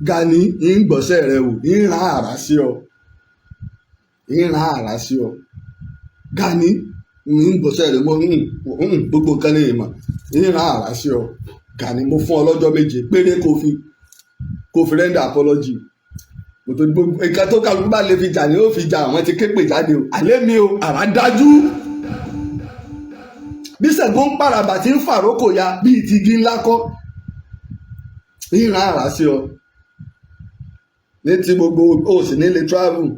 Gani ń gbọ́sẹ̀ rẹ wò, ń rán àrá sí ọ, ń rán àrá sí ọ. Gani ń gbọ́sẹ̀ rẹ mọ́ gbogbo nǹkan lè mọ̀, ń rán àrá sí ọ. Gani, mo fún ọ lọ́jọ́ 7 péré kó fi render apology. Mo tó gbogbo nǹkan tó kálukú bá lè fi jà ni ó fi jà. Àwọn ti képè jáde o, àlẹ́ mi o, àrá dájú bí Ṣàngó ń pàràbà tí ń fàrókò ya bíi ti igi ńlá kọ́, ń rán àrá sí ọ ní ti gbogbo o sì ní lè travel.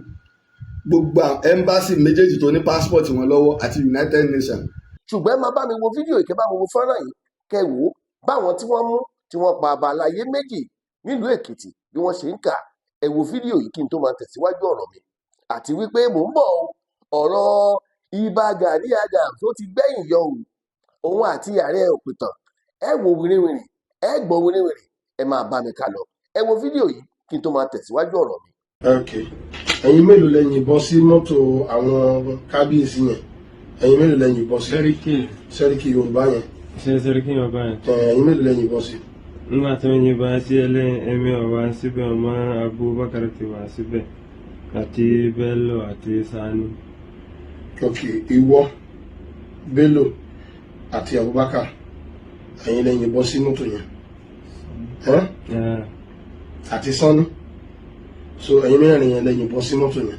Gbogbo embassy méjèèjì tó ní passport wọn lọ́wọ́ àti United Nations. Ṣùgbọ́n ẹ máa bá mi wo fídíò yìí, kẹ́ bá mi wo fọ́nrán yìí, kẹ́ wò ó báwọn tí wọ́n mú tí wọ́n pa ọba aláyé méjì nílùú Èkìtì bí wọ́n ṣe ń kà. Ẹ wo fídíò yìí kí n tó máa tẹ̀síwájú ọ̀rọ̀ mi, àti wípé mò ń bọ̀ o. Ọ̀rọ̀ Ìbà Gani Adams ó ti gbẹ̀yìn yọ o, òun àti ààrẹ òpìtàn. Ẹ wo wìrìwìrì, ẹ gbọ́ wìrìwìrì, ẹ máa bá mi ká lọ. Ẹ wo fídíò yìí kí n tó máa tẹ̀síwájú ọ̀rọ̀ mi. Ok, ẹ̀yin mélòó lẹ yìnbọn sí mọ́tò àwọn kábíyèsí yẹn? Ẹ̀yin mélòó lẹ yìnbọn sí? Sẹ́ríkì. Sẹ́ríkì Yorùbá yẹn. Ṣe sẹ́ríkì Yorùbá yẹn. Ẹ̀yin mélòó lẹ yìnbọn sí? Nígbà tó ń yìnbọn sí ẹlẹ́yìn, ẹ̀mí ọ̀wá síbẹ̀, ọmọ Abubakar ti wà síbẹ̀ àti Bello àti Sani. Ok, ìwọ, Bello àti Abubakar, ẹ̀yin lẹ yìnbọn sí mọ́tò yẹn, ẹ́? Eh. Àti Sanni. So ẹ̀yin mẹ́rin yẹn lẹ yìnbọn sí mọ́tò yẹn.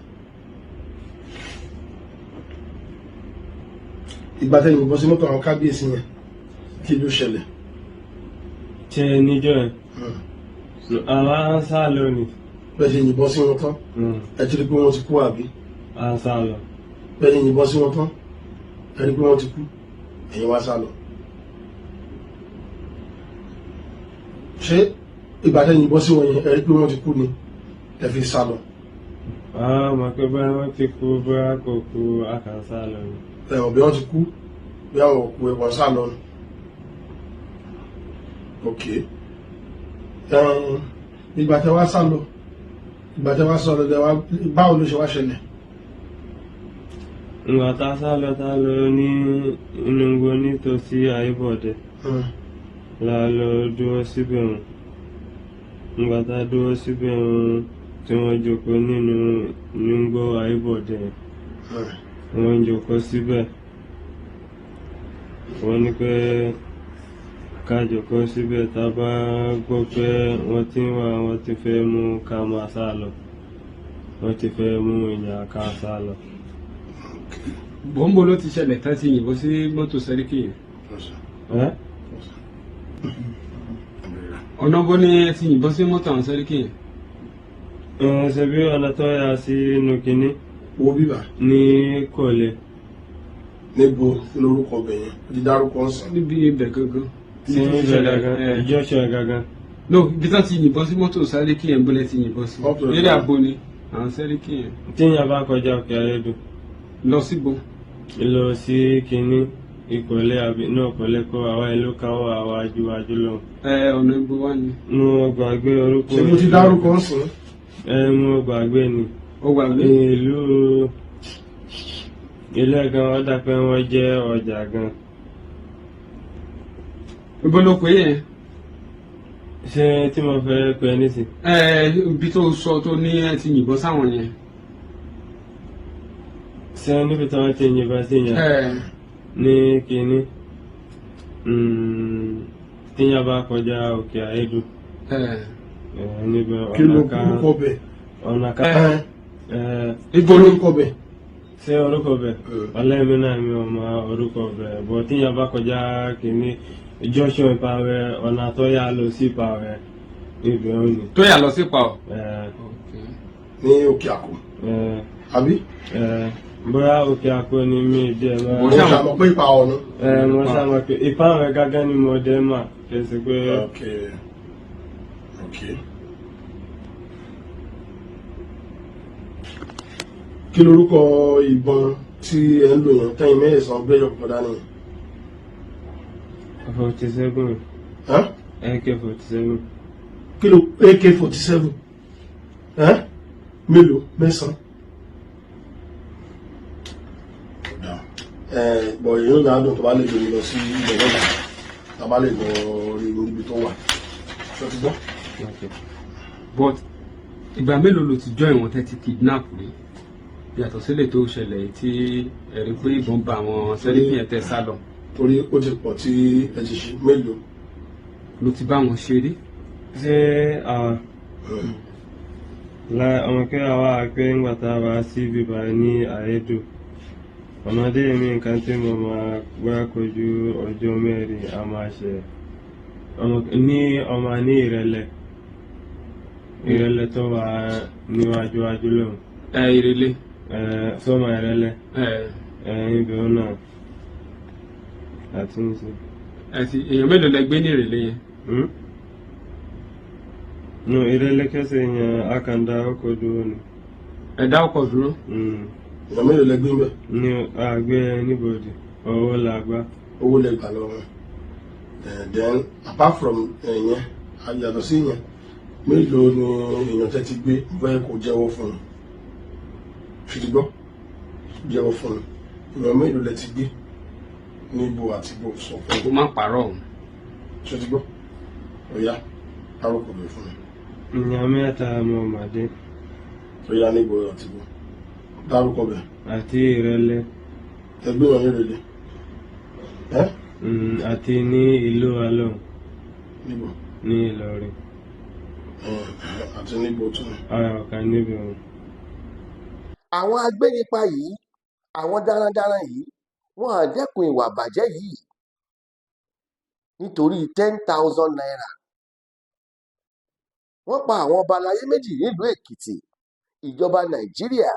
Ìgbà tẹ́ yìnbọn sí mọ́tò àwọn kábíyèsí yẹn, kí ló ṣẹlẹ̀? Ṣe níjọ́ yẹn, àwa ń sá lọ ni. Bẹ́ẹ̀ ṣe yìnbọn sí wọn tán, ẹ ti rí pé wọ́n ti kú, àbí? À ń sá lọ. Bẹ́ẹ̀ ṣe yìnbọn sí wọn tán, ẹ rí pé wọ́n ti kú, ẹ̀yin wá sá lọ. Ṣé ìgbà tẹ́ yìnbọn sí wọn yẹn, ẹ rí pé wọ́n ti kú ni ẹ fi sá lọ? Àwọn mọ̀ pé bóyá wọ́n ti kú, bóyá kò kú, a kàn sá lọ ni. Ẹ̀wọ̀n bí wọ́n ti kú, bí àwọn òkú ẹ̀wọ̀n sá lọ ni. Ok, ìgbà tẹ́ wá sá lọ, ìgbà tẹ́ wá sá lọ, tẹ́ wá, báwo ló ṣe wá ṣẹlẹ̀? Ìgbà tá a sá lọ, tá a lọ ní inú igbó nítòsí Àyíbọ̀dẹ la lọ dúró síbẹ̀ wọn. Ìgbà tá a dúró síbẹ̀ wọn, tí wọ́n jókòó nínú igbó Àyíbọ̀dẹ, wọ́n jókòó síbẹ̀, wọ́n ní pé ká jókòó síbẹ̀, tá a bá gbọ́ pé wọ́n ti ń wá, wọ́n ti fẹ́ mú, ká máa sá lọ, wọ́n ti fẹ́ mú èèyàn, ká sá lọ. Bọ́ńbò ló ti ṣẹlẹ̀ tán ti yìnbọn sí mọ́tò sẹ́ríkì yẹn? Ẹ́? Ọ̀nà bó ni ẹ ti yìnbọn sí mọ́tò àwọn sẹ́ríkì yẹn? Ẹ̀ ṣe bí ọ̀nà tó yà sí inú kínní Wo bíbà. Ní kọ̀lẹ̀. Níbo lórúkọ ọbẹ̀ yẹn? Ó ti dárúkọ ń sìn. Níbi ibẹ̀ gangan. Sí ibẹ̀ gangan? Ẹ. Ìjọsìn gangan. No, ibi tán ti yìnbọn sí mọ́tò sẹ́ríkì yẹn, bọ́lẹ̀ ti yìnbọn sí? Mọ́tò eré àbò ni àwọn sẹ́ríkì yẹn. Tíyàn bá kọjá Òkè Ayédùn Lọ síbo? Lọ sí kínní, Ìkọ̀lẹ̀, àbí náà kọ̀lẹ̀ kọ́, àwa ìlú kan wà wájú wájú lọ. Ẹ ọ̀nà ibo wá ni? Mo gbàgbé orúkọ. Ṣé mo ti dárúkọ ń sìn? Ẹ, mo gbàgbé ni. Ó wà ní. Ìlú ilé gan, ó dà pé wọ́n jẹ́ ọjà gan. Ibo ló pè é yẹn? Ṣé tí mo fẹ́ pẹ́ nísìn? Ẹ, ibi tó sọ tó ní ẹ ti yìnbọn sáwọn yẹn. Ṣé níbi tí wọ́n ti yìnbọn sí yẹn? Ẹ. Ní kínní, tíyàn bá kọjá Òkè Ayédùn, Ẹ. ẹ, níbẹ̀. Kí ló Ọ̀nà kan. orúkọ ọbẹ̀? Ọ̀nà kan. Ẹ. Ẹ. Ibo Kí ló lórúkọ ọbẹ̀? Ṣé orúkọ bẹ̀? Ọlẹ́mi náà, mi ò mọ orúkọ bẹ̀ bọ̀. Tíyàn bá kọjá kínní junction Ìpàwẹ̀, ọ̀nà tó yà lọ sí Ìpàwẹ̀, ibẹ̀ ò ní. Tó yà lọ sí pa ọ. Ẹ. Ní Òkè Àkó? Ẹ. Àbí? Ẹ, bóyá Òkè Àkó ni, mi díẹ̀ Mo máa. ṣàmọ̀ pé ipa ọ̀nà. Ẹ, mo sábà pé Ìpàwẹ̀ gángan ni mo dé mà kí n sì pé. Ok, kí lorúkọ ìbọn tí ẹ ń lò yẹn, tẹ́yìn mẹ́sàn-án gbé yọkọ̀ dání yẹn? 47. Ẹ́? AK-47. Kí ló AK-47 mélòó? Mẹ́sàn-án. Ẹ bọ̀, èyí ń dùn tó bá lè gbé mi lọ sí ilẹ̀ lọ́la, tá a bá lè lọ rí níbi tó wà. Ṣé o ti gbọ́? Okay. But ìgbà mélòó ló ti join wọn tẹ́ ti kidnap rí, yàtọ̀ sílẹ̀ tó ṣẹlẹ̀ yìí tí ẹ̀rí pé ìbọn bá àwọn sẹ́ríkì yẹn tẹ́ sá lọ? Torí ó ti pọ̀ tí ẹ ti ṣe, mélòó? Ló ti bá wọn ṣe rí? Ṣé àwa la ọmọ kí àwa pé ńgbà tá a bá sí bíbá ní àyédò ọmọdé mi, nǹkan tí mo máa gbá kojú ọjọ́ 4 a máa ṣe ọmọ ní ọmọ ní ìrẹ̀lẹ̀, ìrẹ̀lẹ̀ tó wà níwájú wájú lòun. Ẹ ìrẹ̀lẹ̀. Ẹ sọmọ ìrẹ̀lẹ̀. Ẹ. Ẹ ibẹ̀ náà àti ń ṣe. Ẹ ti èèyàn mélòó lẹ gbé ní ìrẹ̀lẹ̀ yẹn? Hmm? No, ìrẹ̀lẹ̀ kẹsẹ̀ yẹn akanda ọkọ̀ dúró ni. Ẹ dá ọkọ̀ dúró? Èèyàn mélòó lẹ gbé ń bẹ̀? Ní àgbẹ̀ anybody, owó la gbá. Owó lẹ gbà lọ́wọ́ wọn. Then apart from ẹ̀yẹn, yàtọ̀ sí yẹn, mélòó ni èèyàn tẹ́ ti gbé? Bẹ́ẹ̀ kò jẹ́wọ́ fún un, ṣùgbọ́n jẹ́wọ́ fún un, èèyàn mélòó lẹ ti gbé, níbo àti bó, sọ fún Kó un. má parọ́ o. Ṣùgbọ́n ọ̀yá arúgbó bẹ̀ fún mi. Ìyá mẹ́ta mọ̀ màdé. Ọ̀yá, níbo àti bó, dárúkọ bẹ̀. Àti ìrẹ̀lẹ̀. Ẹgbẹ́ wọn ní ìrẹ̀lẹ̀ ẹ́? Àti ní ìlú alọ́. Níbo? Ní Ìlọrin. Ẹ̀, àti níbo tún? Ara ọ̀kan níbi òun. Àwọn agbénipa yìí, àwọn darandaran yìí, wọn à dẹ́kun ìwà ìbàjẹ́ yìí nítorí ₦10,000. Wọ́n pa àwọn ọba aláyé méjì nílùú Èkìtì. Ìjọba Nàìjíríà,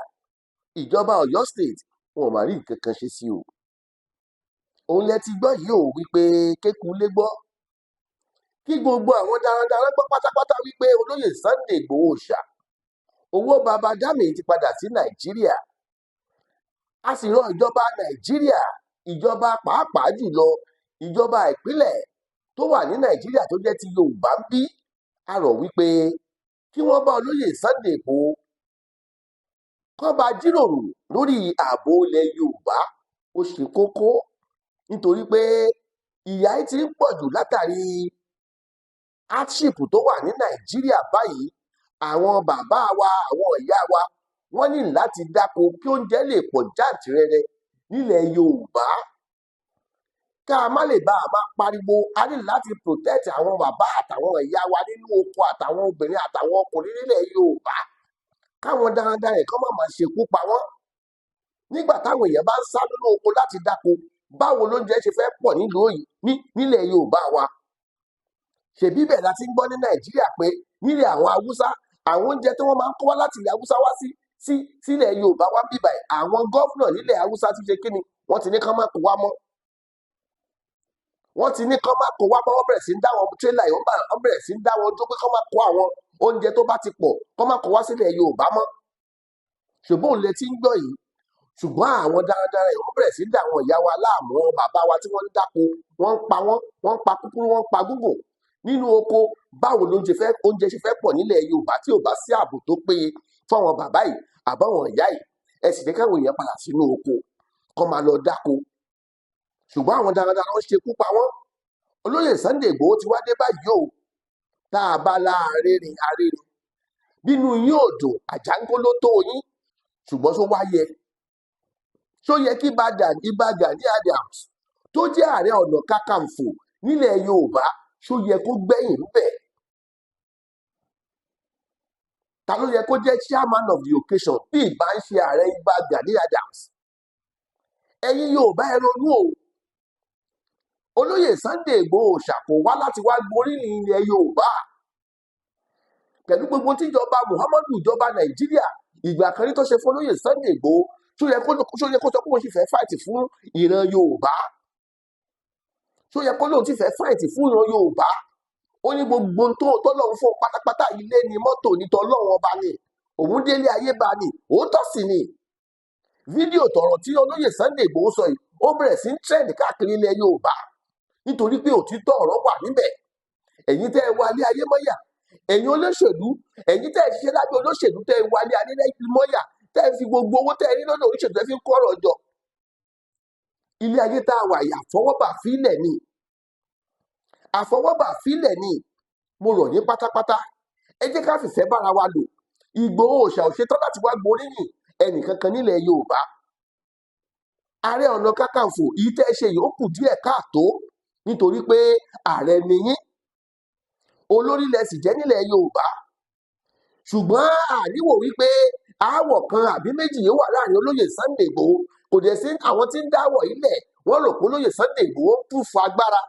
ìjọba Ọ̀yọ́ State, wọn ò má rí nǹkan kan ṣe sí o. Òun lẹ ti gbọ́ yìí ò, wípé kéku lé gbọ́, kí gbogbo àwọn darandaran gbọ́ pátápátá wípé olóyè Sunday Ìgbòho ṣá owó baba dami ti padà sí Nàìjíríà. A sì rọ ìjọba Nàìjíríà, ìjọba pàápàá jùlọ ìjọba ìpínlẹ̀ tó wà ní Nàìjíríà tó jẹ́ ti Yorùbá ń bí, a rọ̀ wípé kí wọ́n bá olóyè Sunday Ìgbòho kán bá jíròrò lórí ààbò ilẹ̀ Yorùbá. Ó ṣe kókó nítorí pé ìyà yìí ti ń pọ̀ jù látàrí hardship tó wà ní Nàìjíríà báyìí. Àwọn bàbá wa, àwọn ìyá wa, wọ́n ní láti dáko kí oúnjẹ lè pọ̀ jàǹtìrẹrẹ nílẹ̀ Yorùbá, ká má lè bá a máa pariwo. A ní láti protect àwọn bàbá àtàwọn ìyá wa nínú oko, àtàwọn obìnrin àtàwọn ọkùnrin nílẹ̀ Yorùbá, káwọn darandaran kan má máa ṣekú pa wọ́n. Nígbà táwọn èèyàn bá ń sá nínú oko láti dáko, báwo lóúnjẹ ṣe fẹ́ pọ̀ nílùú òyìn ní nílẹ̀ Yorùbá wa? Ṣèbí bẹ́ẹ̀ la ti ń gbọ́ ní Nàìjíríà pé nílẹ̀ àwọn Haúsá, àwọn oúnjẹ tí wọ́n máa ń kó wá láti ilẹ̀ Haúsá wá sí sí sílẹ̀ Yorùbá wá bíbà ẹ̀, àwọn governor nílẹ̀ Haúsá ti ṣe kíni, wọ́n ti ní kán má kó wá mọ́. Wọ́n ti ní kán má kó wá mọ́. Wọ́n bẹ̀rẹ̀ sí ń dá wọn tírélà yìí, wọ́n bẹ̀rẹ̀ sí ń dá wọn dúró pé kán má kó àwọn oúnjẹ tó bá ti pọ̀, kán má kó wá sílẹ̀ Yorùbá mọ́. Ṣùgbọ́n òun lè ti ń gbọ́ yìí. Ṣùgbọ́n àwọn darandaran yìí, wọ́n bẹ̀rẹ̀ sí ń dá àwọn ìyá wa láàmú, àwọn bàbá wa tí wọ́n ń dáko, wọ́n ń pa wọ́n, wọ́n ń pa kúkúrú, wọ́n ń pa gúngùn nínú oko. Báwo lóúnjẹ fẹ́ oúnjẹ ṣe fẹ́ pọ̀ nílẹ̀ Yorùbá tí ò bá sí ààbò tó péye fún àwọn bàbá yìí àbáwọn ìyá yìí? Ẹ sì ní káwọn èèyàn padà sínú oko kó máa lọ dáko, ṣùgbọ́n àwọn darandaran ń ṣekú pa wọ́n. Olóyè Sunday Ìgbòho ti wá dé báyìí o. Tá a bá láàárẹ̀rìn arẹ́rìn bínú yín ò dùn, àjángó ló tó yín. Ṣùgbọ́n ṣó wá yẹ, ṣó yẹ kí Ìbà Gani Adams tó jẹ́ Ààrẹ Ọ̀nà Kakanfò nílẹ̀ Yorùbá, ṣó yẹ kó gbẹ̀yìn ńbẹ̀? Ta ló yẹ kó jẹ́ chairman of the occasion bí ìbá ń ṣe ààrẹ Ìbà Gani Adams? Ẹ̀yin Yorùbá, ẹ ronú o. Olóyè Sunday Ìgbòho ṣàkó wá láti wá gboríyìn ilẹ̀ Yorùbá pẹ̀lú gbogbo tíjọba Muhammadu, ìjọba Nàìjíríà ìgbà kan rí tó ṣe fún olóyè Sunday Ìgbòho. Ṣó yẹ kó sọ pé òun sì fẹ́ fight fún ìran Yorùbá? Ṣó yẹ kó lóun ti fẹ́ fight fún ìran Yorùbá? Ó ní gbogbo tó tọ́lọ́run fún pátápátá, ilé ni, mọ́tò ní, tọ́lọ́run ọba ni, òun délé ayé bá ní. Òótọ́ sì ni. Fídíò tọ̀rọ̀ tí olóyè Sunday Ìgbòho sọ yìí, ó bẹ̀rẹ̀ sí ń trend káàkiri ilẹ̀ Yorùbá nítorí pé òtítọ́ ọ̀rọ̀ wà níbẹ̀. Ẹ̀yin tẹ́ ẹ wá ilé ayé mọ́yà, ẹ̀yin olóṣèlú, ẹ̀yin tẹ́ ẹ ṣiṣẹ́ lábẹ́ olóṣèlú, tẹ́ ẹ wá ilé ayé mọ́yà, tẹ́ ẹ fi gbogbo owó tẹ́ ẹ ní lọ́dọ̀ olóṣèlú, tẹ́ ẹ fi ń kọ́ ọ̀rọ̀ jọ. Ilé ayé tá a wà yìí, àfọwọ́bà fílẹ̀ ni, àfọwọ́bà fílẹ̀ ni. Mo rọ̀ yín pátápátá. Ẹ jẹ́ ká fìfẹ́ bára wa lò. Ìgbòho Òòṣà ò ṣetán láti wá gboríyìn ẹnìkankan nílẹ̀ Yorùbá. Ààrẹ Ọ̀nà Kakanfò, èyí tẹ́ ẹ ṣe yìí ó kù díẹ̀ káàtó, nítorí pé ààrẹ ni yín, olórí lẹ sì jẹ́ nílẹ̀ Yorùbá. Ṣùgbọ́n àníwò wípé aáwọ̀ kan àbí méjì yóò wà láàrin olóyè Sunday Igboho. Kò dẹ̀ sí àwọn tí ń dáwọ̀ ilẹ̀, wọ́n rò pé olóyè Sunday Igboho ń prove agbára,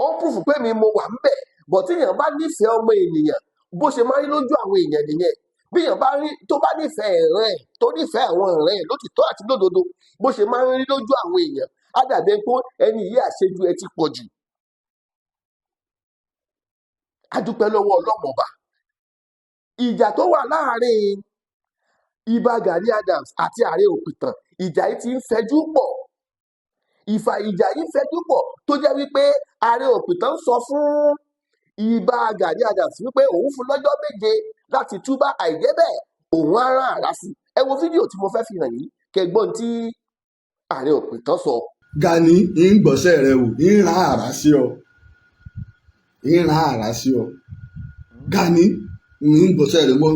ó ń prove pé mi mo wà ń bẹ̀ bọ̀. Tí èèyàn bá nífẹ̀ẹ́ ọmọ ènìyàn, bó ṣe máa ń rí lójú àwọn èèyàn nìyẹn. Bí èèyàn bá rí tó bá nífẹ̀ẹ́ ẹ̀rẹ́ ẹ̀, tó nífẹ̀ẹ́ àwọn ọ̀rẹ́ ẹ̀ lótìtọ́ àti lódodo, bó ṣe máa ń rí lójú àwọn èèyàn, á dàbí ẹni pé ẹni yìí, àṣejù ẹ ti pọ̀ jù. A dúpẹ́ lọ́wọ́ ọlọ́mọba. Ìjà tó wà láàrin Ìbà Gani Adams àti ààrẹ Òpìtàn, ìjà yìí ti ń fẹjú pọ̀. Ìfà ìjà yìí ń fẹjú pọ̀ tó jẹ́ wípé ààrẹ Òpìtàn sọ fún Ìbà Gani Adams wípé òun fún lọ́jọ́ 7 láti túbá, àìjẹ́ bẹ́ẹ̀ òun á rán àrá sí. Ẹ wo fídíò tí mo fẹ́ fi hàn yìí, kẹgbọ́n tí ààrẹ Òpìtàn sọ. Gani, ń gbọ́sẹ̀ rẹ wò, ń rán àrá sí ọ, ń rán àrá sí ọ. Gani, ń gbọ́sẹ̀ rẹ mọ́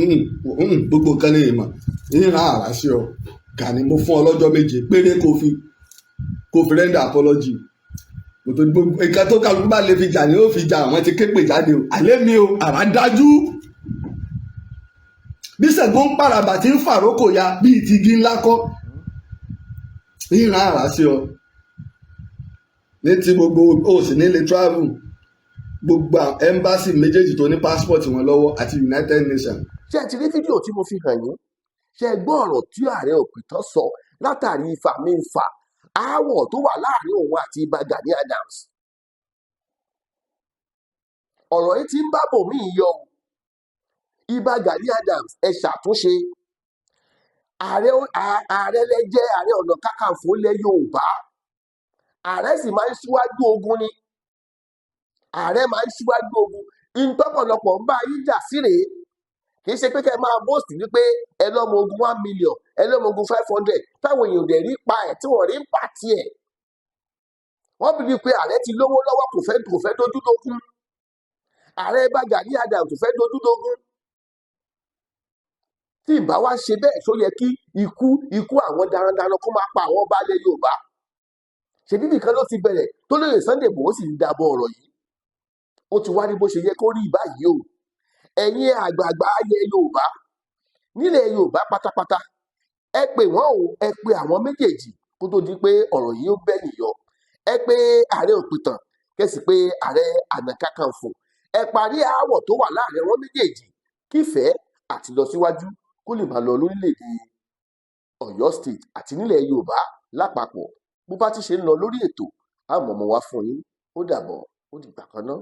gbogbo nǹkan ní ìmọ̀, ń rán àrá sí ọ. Gani, mo fún ọ lọ́jọ́ 7 péré kó fi render apology. Mo tó gbogbo nǹkan tó kálukú bá lè fi jà ni ó fi jà. Àwọn ti képè jáde o, àlẹ́ mi o, àrá dájú bí Ṣàngó ń pàràbà tí ń fàrókò ya bíi ti igi ńlá kọ́, ń rán àrá sí ọ ní ti gbogbo o sì ní lè travel, gbogbo embassy méjèèjì tó ní passport wọn lọ́wọ́ àti United Nations. Ṣé ẹ ti rí fídíò tí mo fi hàn yín? Ṣé ẹ gbọ́ ọ̀rọ̀ tí ààrẹ Òpìtàn sọ látàrí ìfàmìfà aáwọ̀ tó wà láàrin òun àti Ìbà Gani Adams? Ọ̀rọ̀ yìí ti ń bá bòmíì yọ o. Ìbà Gani Adams, ẹ ṣàtúnṣe. Ààrẹ lẹ jẹ́, Ààrẹ Ọ̀nà Kakanfò lẹ̀ Yorùbá. Ààrẹ sì máa ń ṣíwájú ogun ni, ààrẹ máa ń ṣíwájú ogun. Ìtọ́pọ̀lọpọ̀ ń bá yín jà sí rèé. Kì í ṣe pé kẹ́ ẹ máa boast wípé ẹ lọ́mọ ogun 1 million, ẹ lọ́mọ ogun 500, táwọn èèyàn ò dẹ̀ rí pa ẹ̀ tí wọ́n rí ń pa tiẹ̀. Wọ́n believe pé ààrẹ ti lówó lọ́wọ́, kò fẹ́ dojú dógún. Ààrẹ bá Gani Adams kò fẹ́ dojú dógún. Tí ìbá wá ṣe bẹ́ẹ̀, ṣó yẹ kí ikú àwọn darandaran kó máa pa àwọn ọba ilẹ̀ Yorùbá? Ṣèbí nìkan ló ti bẹ̀rẹ̀ tó lóye Sunday Igboho sì ń dábọ̀ ọ̀rọ̀ yìí. Ó ti wá ní bó ṣe yẹ kó rí báyìí o. Ẹ̀yin àgbààgbà ayẹ Yorùbá nílẹ̀ Yorùbá pátápátá, ẹ pè wọ́n o, ẹ pè àwọn méjèèjì kó tó di pé ọ̀rọ̀ yìí ó bẹ̀yìn yọ. Ẹ pé ààrẹ Òpìtàn, kẹsì pé Ààrẹ Ànà Kakanfò. Ẹ parí aáwọ̀ tó wà láàrin àwọn méjèèjì, kífẹ̀ẹ́ àti lọ síwájú kó lè máa lọ lórílẹ̀‐èdè Ọ̀yọ́ State àti nílẹ̀ Yorùbá lápapọ̀. Bó bá ti ṣe ń lọ lórí ètò, àmọ́ mo wá fún yín. Ó dàbọ̀, ó dìgbà kan náà.